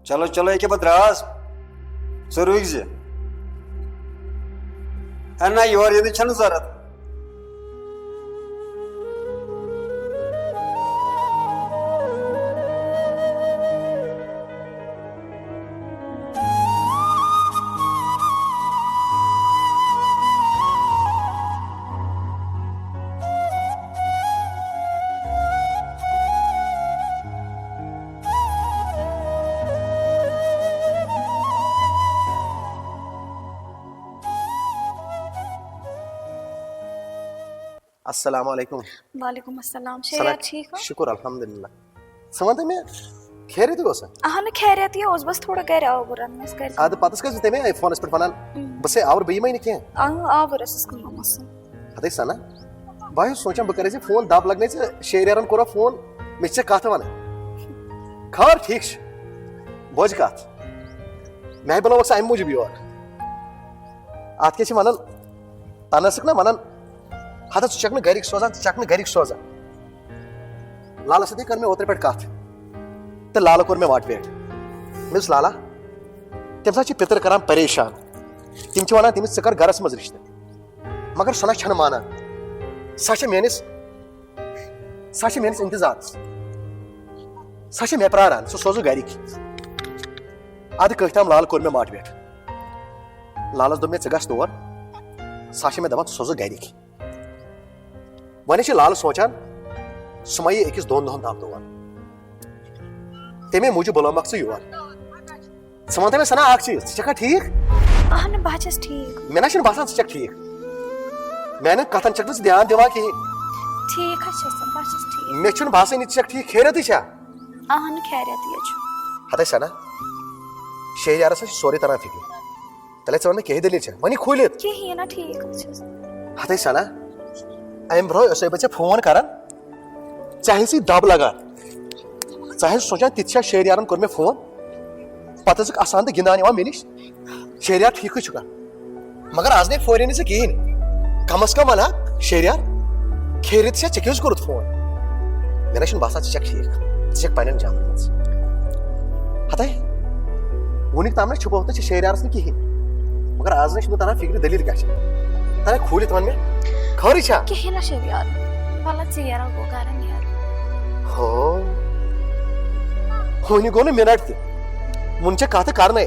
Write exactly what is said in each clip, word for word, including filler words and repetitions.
چلو چلو، ییٚکیٛاہ بہٕ درٛاس، ژٕ رُکۍ زِ۔ ہے نہ، یور یِنٕچ چھَنہٕ ضوٚرَتھ۔ السلام علیکم۔ وعلیکم السلام۔ شیریا، ٹھیٖک ہو؟ شُکُر الحمدللہ۔ ژٕ وَن تہٕ مےٚ، خیریتٕے اوسا؟ اہن، خیریتٕے اوس، بس تھوڑا گرِ آوُر، مےٚ ٲس گرِ۔ اَدٕ پَتہٕ ٲس کٲنٛسہِ تَمے فونَس پٮ۪ٹھ وَنان، اۭں۔ بہٕ چھَسے آوُر، بہٕ یِمَے نہٕ کینٛہہ۔ اۭں، آوُر ٲسٕس کٲم ٲسٕم۔ ہَتَے سَنا، بہٕ ہا چھُس سونٛچان، بہٕ کَرے ژےٚ فون، دَب لَگنے ژےٚ، شیریارَن کوٚرا فون، مےٚ چھِ ژےٚ کَتھ وَنٕنۍ۔ خٲر، ٹھیٖک چھُ، بوزِ کَتھ۔ مےٚ ہَے بُلووُکھ ژٕ اَمہِ موٗجوٗب یور۔ اَتھ کیٛاہ چھِ وَنان، تَنہٕ ٲسٕکھ نہ وَنان، ہَتہٕ ژٕ چھَکھ نہٕ گَرِکۍ سوزان، ژٕ چھَکھ نہٕ گَرِکۍ سوزان۔ لالَس سۭتۍ کٔر مےٚ اوترٕ پٮ۪ٹھ کَتھ، تہٕ لالہٕ کوٚر مےٚ motivate۔ مےٚ دوٚپُس، "لالا، تٔمۍ ساتہٕ چھِ پِتٕر کَران پریشان، تِم چھِ وَنان تٔمِس، 'ژٕ کَر گَرَس منٛز رِشتہٕ۔' مگر سۄ نہ چھَنہٕ مانان، سۄ چھےٚ میٲنِس، سۄ چھےٚ میٲنِس اِنتظارَس، سۄ چھےٚ مےٚ پرٛاران، سۄ سوزُکھ گَرِکۍ۔" اَدٕ کٔہۍ تام لالہٕ کوٚر مےٚ motivate۔ لالَس دوٚپ مےٚ، "ژٕ گژھ تور، سۄ چھےٚ مےٚ دَپان، ژٕ سوزُکھ گَرِکۍ۔" وۄنۍ چھِ لالہٕ سونٛچان، سُہ ما یی أکِس دۄن دۄہَن تام تور۔ تَمے موٗجوٗب بُلومَکھ ژٕ یور۔ ژٕ وَن تہٕ مےٚ سَنا اَکھ چیٖز، ژٕ چھَکھا ٹھیٖک؟ اہن، بہٕ حظ چھَس ٹھیٖک۔ مےٚ نہ چھُنہٕ باسان ژٕ چھَکھ ٹھیٖک۔ میٛانٮ۪ن کَتھَن چھَکھ نہٕ ژٕ دھیان دِوان کِہیٖنۍ۔ ٹھیٖک حظ چھَس، بہٕ حظ چھَس ٹھیٖک۔ مےٚ چھُنہٕ باسٲنی ژٕ چھَکھ ٹھیٖک، خیریتٕے چھا؟ اہن، خیریتٕے حظ چھُ۔ ہَتَے سَنا، شہریارَس حظ چھِ سورُے تَران فِکرِ۔ تیٚلہِ ژٕ وَن مےٚ کیٛاہ دٔلیٖل چھےٚ؟ وَن یہِ کھوٗلِتھ۔ کِہیٖنۍ نہ، ٹھیٖک حظ چھَس۔ ہَتَے سَنا، اَمہِ برٛونٛہہ ٲسَے بہٕ ژےٚ فون کَران، ژےٚ ہَے ٲسی دَب لَگان۔ ژٕ ہَے سونٛچان، تِتہِ چھا شہریارَن کوٚر مےٚ فون؟ پَتہٕ ٲسٕکھ اَسان تہٕ گِنٛدان یِوان مےٚ نِش، شہریار ٹھیٖکٕے چھُکھا؟ مگر آز نَے فونٕے نہٕ ژےٚ کِہیٖنۍ۔ کم از کم وَن ہا، شہریار، خیریت چھا؟ ژےٚ کیٛاہ اوس کوٚرمُت فون؟ مےٚ نہ چھُنہٕ باسان ژٕ چھَکھ ٹھیٖک، ژٕ چھَکھ پنٛنٮ۪ن جانَن منٛز۔ ہَتَے، وُنیُک تام نہ چھُپووُتھ نہٕ ژےٚ شہریارَس نہٕ کِہیٖنۍ، مگر آز نَے چھُنہٕ تَران فِکرِ دٔلیٖل کیٛاہ چھِ۔ تَلے کھوٗلِتھ وَن مےٚ، خٲرٕے چھا؟ کِہیٖنۍ نہ شہریار، وَلہٕ ژیر گوٚو گَرٕ نیرُن۔ ہو، وُنہِ گوٚو نہٕ مِنٹ تہِ، وُنہِ چھےٚ کَتھٕ کَرنَے۔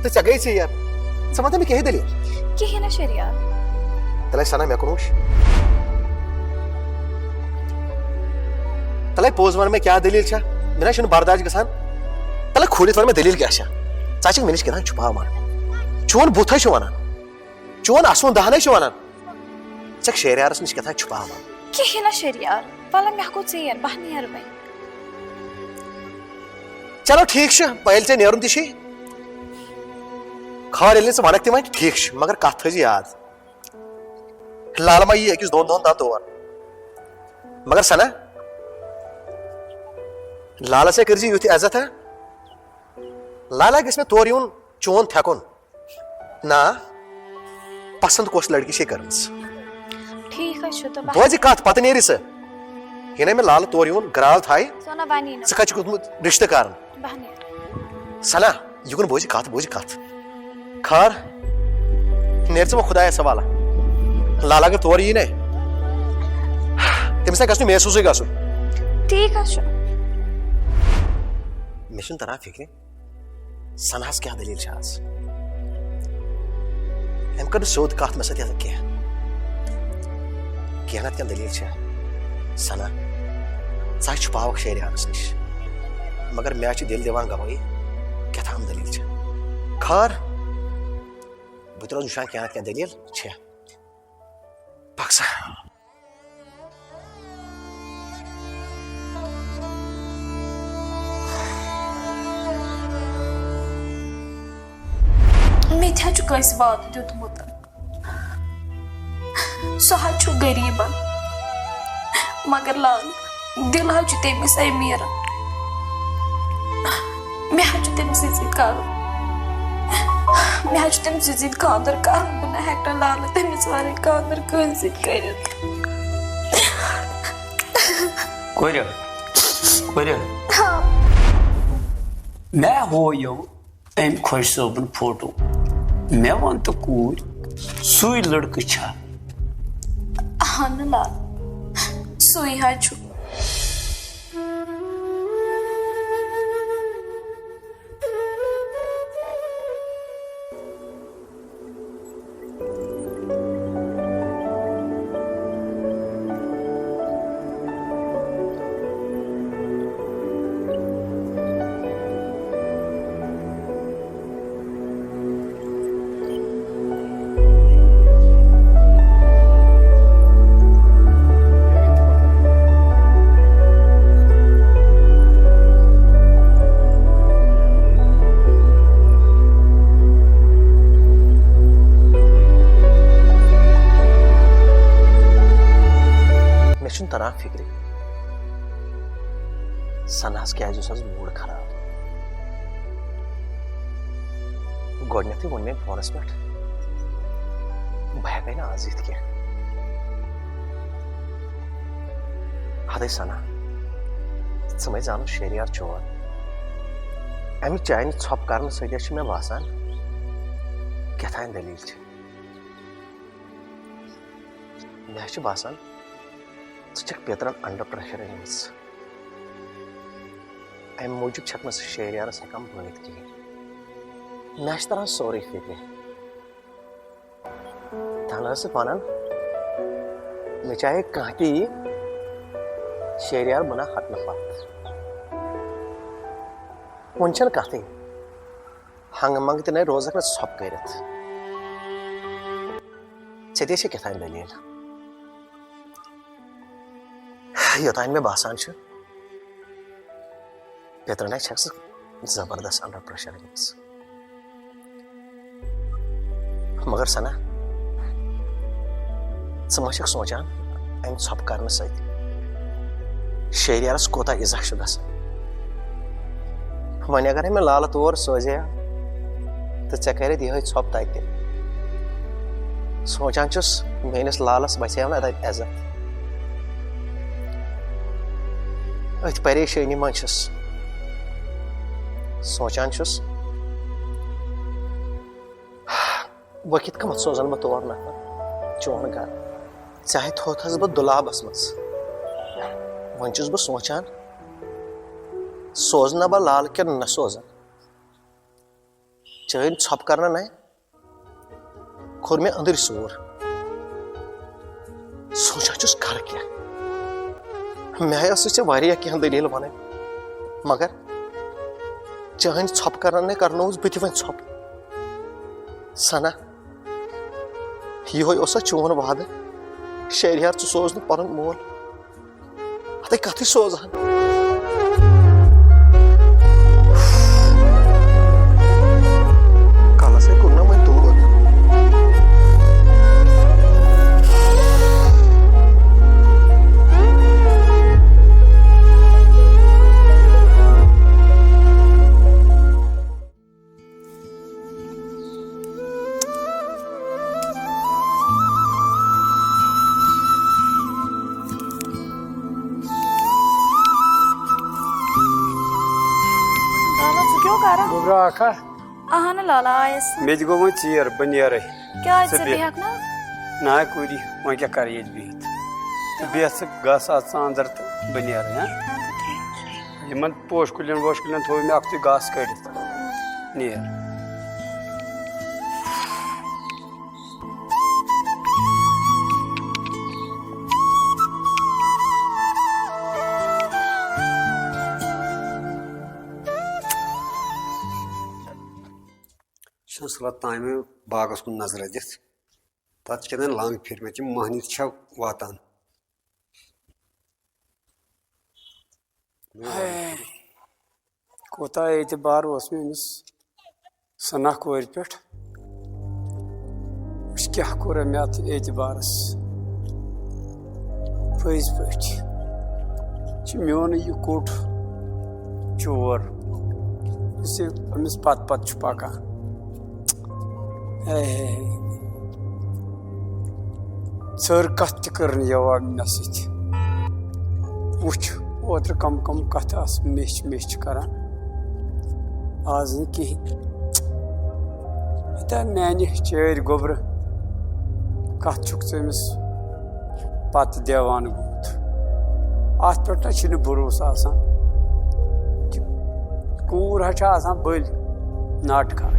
تہٕ ژےٚ گٔیے ژیر۔ ژٕ وَن تہٕ مےٚ کیٛاہ دٔلیٖل؟ کِہیٖنۍ نہ شہریار۔ تَلے سَنا مےٚ کُن وٕچھ۔ تَلے پوٚز وَن مےٚ کیٛاہ دٔلیٖل چھےٚ؟ مےٚ نہ چھُنہٕ برداش گژھان۔ تَلے کھوٗلِتھ وَن مےٚ دٔلیٖل کیٛاہ چھےٚ؟ ژٕ ہا چھَکھ مےٚ نِش کینٛہہ تام چھُپاوان۔ چون بُتھ ہے چھُ وَنان۔ چون اَسُن دَہَن ہے چھُ وَنان۔ ژٕ چھَکھ شہریارَس نِش کینٛہہ تام چھُپاوان۔ کِہیٖنۍ نہ شہریار۔ وَلہٕ مےٚ گوٚو ژیر، بہٕ نیرٕ وۄنۍ۔ چلو ٹھیٖک چھُ، وۄنۍ ییٚلہِ ژےٚ نیرُن تہِ چھُے، خٲر ییٚلہِ نہٕ ژٕ وَنَکھ تہِ وۄنۍ، ٹھیٖک چھُ، مگر کَتھ تھٲیزِ یاد، لالہٕ ما یی أکِس دۄن دۄہَن تام تور۔ مگر سَنا، لالَس ہے کٔرزِ یُتھ عزت ہا، لالہ گژھِ مےٚ تورٕ یُن چون تھٮ۪کُن۔ نا، پسند کۄس لڑکی چھے کٔرمٕژ؟ ٹھیٖک حظ چھُ، تہٕ بہٕ بوزِ کتھ، پتہٕ نیرِ ژٕ۔ یہِ نَے مےٚ لالہٕ تورٕ یُن گراو تھایہِ۔ سۄ نہ بنی نہٕ۔ ژٕ کتہِ چھُکھ اوسمُت رشتہٕ کرُن؟ بہٕ ہا نیرٕ۔ سنا، یہِ کُن بوزِ کتھ، بوزِ کتھ۔ خٲر، نیرِ ژٕ وۄنۍ خۄدایس حوالہٕ۔ لالہ اگر تورٕ یی نَے، تٔمِس نَے گژھِ نہٕ محسوٗسٕے گژھُن۔ ٹھیٖک حظ چھُ۔ مےٚ چھُنہٕ تران فِکرِ، سناہس کیٛاہ دٔلیٖل چھِ آز؟ أمۍ کٔر نہٕ سیوٚد کَتھ مےٚ سۭتۍ یَتھ کینٛہہ۔ کینٛہہ نَتہٕ کینٛہہ دٔلیٖل چھےٚ۔ سنا، ژٕ ہا چھُپاوَکھ شہریارَس نِش۔ مگر مےٚ ہا چھُ دِل دِوان گواہی، کیٛاہ تام دٔلیٖل چھےٚ۔ خٲر، بہٕ تہِ روزٕ وٕچھان کینٛہہ نَتہٕ کینٛہہ دٔلیٖل چھےٚ۔ پَک سا۔ مےٚ تہِ حظ چھُ کٲنٛسہِ وعدٕ دیُتمُت۔ سُہ حظ چھُ غریٖبَن، مگر لال، دِل حظ چھُ تٔمِس أمیٖرَن۔ مےٚ حظ چھُ تٔمِس سۭتۍ سۭتۍ کَرُن۔ مےٚ حظ چھُ تٔمِس سۭتۍ سۭتۍ خانٛدر کَرُن۔ بہٕ نہ ہٮ۪کہٕ نہٕ لالہٕ تٔمِس وَرٲے خانٛدر کٲنٛسہِ سۭتۍ کٔرِتھ۔ کورِ، کورِ۔ ہاں۔ مےٚ ہویو أمۍ خۄش صٲبُن فوٹو۔ مےٚ ووٚن تہٕ کوٗر، سُے لٔڑکہٕ چھا؟ اہن لا، سُے حظ چھُ۔ مےٚ چھُنہٕ تران فِکرِ، سناہس کیازِ اوس آز موڈ خراب۔ گۄڈٕنیتھٕے ووٚن مےٚ فونس پٮ۪ٹھ، بہٕ ہٮ۪کے نہٕ آز یِتھ کینٛہہ۔ ہتے سنا، ژٕ مے زانُن شیریار چون۔ امہِ چانہِ ژھۄپہٕ کرنہٕ سۭتۍ چھُ مےٚ باسان، کیٛاہ تام دٔلیٖل چھِ۔ مےٚ چھُ باسان، ژٕ چھَکھ پیترن under pressure أنمٕژ۔ امہِ موٗجوٗب چھَکھ نہٕ ژٕ شیریارس ہٮ۪کان بٲوِتھ کِہیٖنۍ۔ مےٚ چھُ تران سورُے فِکرِ۔ تنہٕ ٲسٕکھ ونان، مےٚ چاہے کانٛہہ تہِ یی، شیریار بناو ہٹنہٕ پتھ۔ وۄنۍ چھنہٕ کتھٕے، ہنگہٕ منگہٕ تہِ نے روزکھ نہٕ ژھۄپہٕ کٔرِتھ۔ ژےٚ تہِ چھےٚ کیٛاہ تام دٔلیٖل۔ یوٚتام مےٚ باسان چھُ، پیترنہِ چھکھ ژٕ زبردست under pressure گٔمٕژ۔ مگر سنا، ژٕ ما چھکھ سونٛچان، امہِ ژھۄپہٕ کرنہٕ سۭتۍ شہریارس کوٗتاہ اِزاہ چھُ گژھان؟ وۄنۍ اگر مےٚ لالہٕ تور سوزے ہا، تہٕ ژےٚ کرتھ یِہوٚے ژھۄپہٕ تتہِ۔ سونٛچان چھُس، میٲنِس لالس بچے ہا نہٕ اتہِ عزت۔ أتھۍ پریشٲنی منٛز چھُس سونٛچان چھُس، وۄنۍ کِتھ کٔنۍ سوزن بہٕ تور نفر چون گرٕ؟ ژےٚ ہے تھوتھس بہٕ دُلابس منٛز، وۄنۍ چھُس بہٕ سونٛچان، سوزٕ نا بہٕ لال کِنہٕ نہ سوزن؟ چٲنۍ ژھۄپہٕ کرنہٕ نے کوٚر مےٚ أنٛدٕرۍ سوٗر۔ سونٛچان چھُس، کرٕ کیٛاہ؟ مےٚ ٲسٕے ژےٚ واریاہ کینٛہہ دٔلیٖل وَنٕنۍ، مگر چٲنۍ ژھۄپہٕ کرن نے کرنووُس بہٕ تہِ وۄنۍ ژھۄپہٕ۔ سنا، یِہوٚے اوسا چون وعدٕ؟ شہریار، ژٕ سوز نہٕ پنُن مول۔ ہتے کتھٕے سوزہن۔ کلس ہے کوٚر نہ وۄنۍ دود۔ لالا، ژٕ کیٛاہ کران؟ گوٚبرا اکھا۔ اہن لالا، آیس۔ مےٚ تہِ گوٚو وۄنۍ ژیر، بہٕ نیرے۔ کیٛازِ، ژٕ ژٕ بیٚہہ۔ بیٚہکھ نا؟ نہ کوٗری، وۄنۍ کیٛاہ کرٕ ییٚتہِ بِہِتھ؟ ژٕ بیٚہہ، ژٕ گژھ اژ ژٕ اندر تہٕ بہٕ نیرٕ، ہاں؟ اَدٕ ٹھیٖک چھُ۔ یِمن پوش کُلٮ۪ن ووش کُلٮ۪ن تھوٚو مےٚ اکھتُے گاسہٕ کٔڑِتھ۔ نیر۔ چھُس راتھ تامہِ باغس کُن نظرہ دِتھ، تتھ چھِ کیٛاہ تام لنگ پھِرمٕژ، یِم مۄہنِو چھا واتان؟ ہے، کوٗتاہ اعتبار اوس مےٚ أمِس ثنا کورِ پٮ۪ٹھ۔ وٕچھ کیٛاہ کوٚر أمۍ اَتھ اعتبارس۔ پٔزۍ پٲٹھۍ چھُ میونٕے یہِ کوٚٹ چور، یُس یہِ أمِس پتہٕ پتہٕ چھُ پکان۔ ہے، ژٔر کتھ تہِ کٔر نہٕ یَوٕ مےٚ سۭتۍ۔ وٕچھ، اوترٕ کم کم کتھٕ آسہٕ میچھِ میچھِ کران۔ آز نہٕ کِہیٖنۍ۔ ہتا میانہِ چٲرۍ گوٚبرٕ، کتھ چھُکھ ژٕ أمِس پتہٕ دیوان گوٚمُت؟ اتھ پٮ۪ٹھ نہ چھُنہٕ بروسہٕ آسان۔ کوٗر ہا چھِ آسان بٔلۍ ناٹکا۔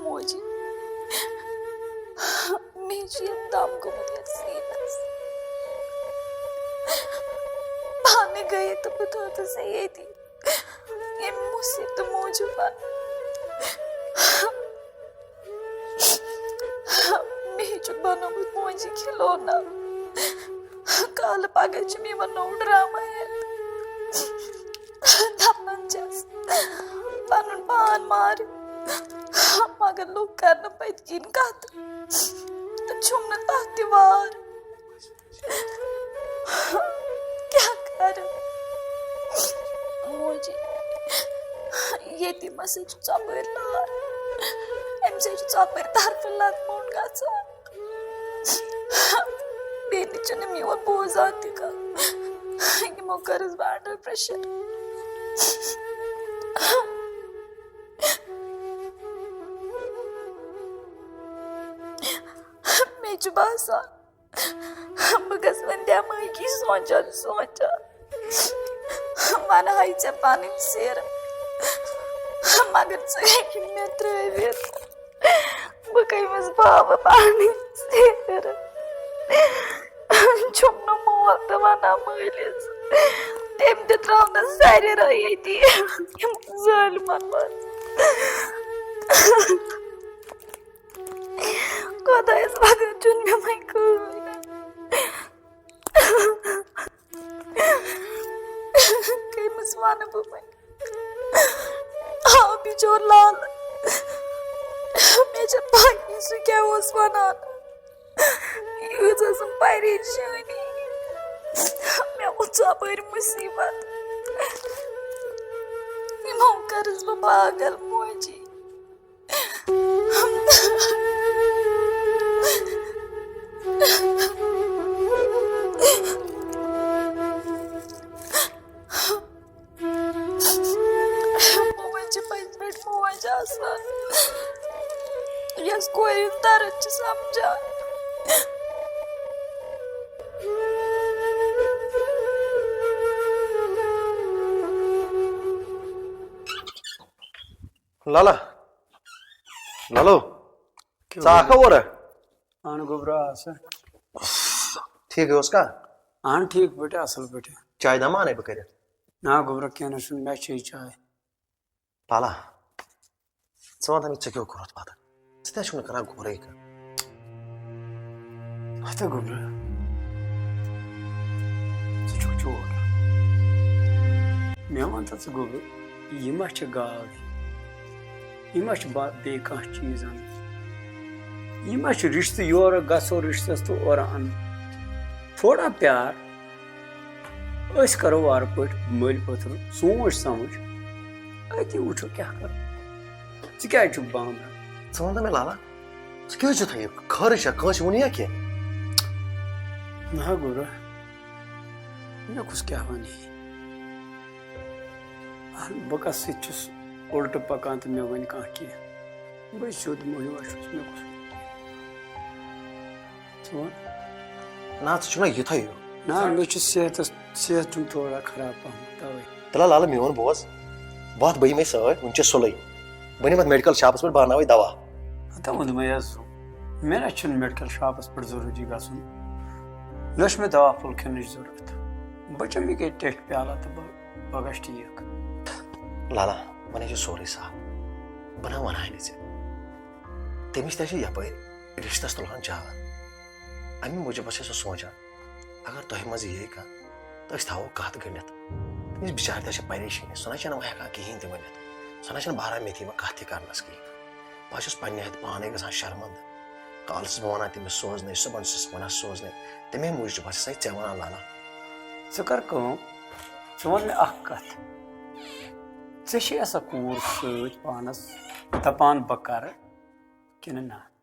موجی، مےٚ چھُ یہِ دم گوٚمُت یتھ سیٖنس۔ پانہٕ گٔیے تہٕ بہٕ تھٲوتھٕ ژےٚ ییٚتی۔ ییٚمہِ مُصیبتہٕ موٗجوٗب۔ مےٚ چھُ بنومُت موجی کھلونا۔ کالہٕ پگاہ چھُ مےٚ یِوان نوٚو ڈرامہ ہٮ۪تھ۔ دپان چھَس، پنُن پان مارِ۔ مگر لوٗکھ کرنہٕ پٔتۍ کِنۍ کتھ۔ تہٕ چھُم نہٕ تتھ تہِ وار۔ کیٛاہ کرٕ؟ موجی، ییٚتی ما سۭتۍ چھُ ژۄپٲرۍ لار؟ أمۍ سۭتۍ چھُ ژۄپٲرۍ طرفہٕ لت موٚنٛڈ گژھان۔ بیٚیہِ تہِ چھُنہٕ میون بوزان تہِ کانٛہہ۔ یِمو کٔرٕس بہٕ under pressure۔ مےٚ چھُ باسان، بہٕ گژھٕ وۄنۍ دٮ۪مٲغی سونٛچان سونٛچان۔ وَنہٕ ہاے ژےٚ پَنٕنۍ سِر، مگر ژٕ ہیٚکہِ مےٚ ترٛٲوِتھ۔ بہٕ کٔمِس باوٕ پَنٕنۍ سِر؟ چھُم نہٕ مول تہِ وَنان مٲلِس۔ تٔمۍ تہِ ترٛٲونَس سارے رٲے ییٚتی یِمَن ظٲلمَن منٛز۔ خۄدایَس بغٲر چھُنہٕ مےٚ وۄنۍ کٕہٕنۍ۔ کٔمِس وَنہٕ بہٕ وۄنۍ؟ آ، بِچور لال۔ مےٚ چھےٚ پَے سُہ کیٛاہ اوس وَنان۔ ییٖژ ٲسٕم پریشٲنی۔ مےٚ اوس ژۄپٲرۍ مُصیٖبت۔ یِمو کٔرٕس بہٕ پاگل موجی۔ موج چھِ پٔزۍ پٲٹھۍ موج آسان، یۄس کورِ ہُنٛد درد چھِ سمجھان۔ لالا، لالو، ژٕ آکھا اورٕ؟ اہن گوٚبرا آ سا۔ ٹھیٖک اوس کھا؟ اہن ٹھیٖک پٲٹھۍ، اصل پٲٹھۍ۔ چاے دما انے بہٕ کٔرِتھ؟ نا گوٚبرا، کینٛہہ نہ چھُنہٕ، مےٚ چے چاے۔ لالا، ژٕ وَن تہٕ مےٚ، ژےٚ کیٛاہ کوٚرُتھ پَتہٕ؟ ژٕ تہِ چھُکھ نہٕ کَران غورٕے کانٛہہ۔ ہَتہٕ گوٚبرا، ژٕ چھُکھ چور۔ مےٚ وَن تہٕ ژٕ گوٚبرا، یہِ ما چھِ گاو ہِوۍ؟ یہِ ما چھِ با-، بیٚیہِ کانٛہہ چیٖز اَنُن؟ یہِ ما چھِ رِشتہٕ، یورٕ گژھو رِشتَس تہٕ اورٕ اَنو؟ تھوڑا پیار۔ أسۍ کرو وارٕ پٲٹھۍ مٔلۍ پٔتھر سونٛچ سمجھ، أتی وٕچھو کیٛاہ کرو۔ ژٕ کیٛازِ چھُکھ بامبران؟ ژٕ وَن تہٕ مےٚ لالا، ژٕ کیٛازِ چھُتھ یہِ خٲرٕے چھا؟ کٲنٛسہِ ووٚن یا کینٛہہ؟ نہ ہا گوٚبرا، مےٚ کُس کیٛاہ وَنہِ؟ اہن، بہٕ کَس سۭتۍ چھُس اُلٹہٕ پَکان تہٕ مےٚ وَنہِ کانٛہہ کینٛہہ؟ بہٕ سیوٚد مٔہیوٗ ہا چھُس، مےٚ کُس وَنہِ؟ ژٕ وَن۔ نہ، ژٕ چھُکھ نہ یِتھَے ہیوٗ۔ نہ، مےٚ چھُ صحتس صحت چھُم تھوڑا خراب پہمتھ توے۔ تلہ لالہ میون بوز، وتھ بہٕ یِمے سۭتۍ، وُنہِ چھِ سُلے۔ بہٕ نِمتھ میڈیکل شاپس پٮ۪ٹھ، بہٕ انناوے دوا۔ ہتا ووٚنمے حظ، مےٚ نہ چھُنہٕ میڈیکل شاپس پٮ۪ٹھ ضروٗری گژھُن، نہ چھُ مےٚ دوا پھوٚل کھٮ۪نٕچ ضروٗرت۔ بہٕ چٮ۪مہٕ یہِ کیٛاہ ٹٮ۪ٹھ پیالہ تہٕ بہٕ بہٕ گژھٕ ٹھیٖک۔ لالہ، وۄنۍ چھُ سورُے صاف۔ بہٕ نہ ونہٕ ہا نہٕ ژےٚ۔ تٔمِس تہِ چھِ یپٲرۍ رشتس تُلہٕ ہن چاوان۔ امی موٗجوٗب ٲسے سۄ سونٛچان، اگر تۄہہِ منٛز یِیے کانٛہہ، تہٕ أسۍ تھاوو کتھ گٔنڈِتھ۔ تٔمِس بِچارِ تہِ چھِ پریشٲنی، سۄ نہ چھنہٕ وۄنۍ ہٮ۪کان کِہیٖنۍ تہِ ؤنِتھ۔ سۄ نہ چھنہٕ بہران مےٚ تہِ یِوان کتھ تہِ کرنس کِہیٖنۍ۔ بہٕ حظ چھُس پننہِ اتھِ پانے گژھان شرمندٕ۔ کالہٕ چھُس بہٕ ونان تٔمِس سوزنَے، صُبحن چھُس ونان سوزنَے۔ تَمے موٗجوٗب حظ چھُسَے ژےٚ ونان لالہ۔ ژٕ کر کٲم، ژٕ وَن مےٚ اکھ کتھ، ژےٚ چھے سۄ کوٗر سۭتۍ پانس دپان بہٕ کرٕ کِنہٕ نہ؟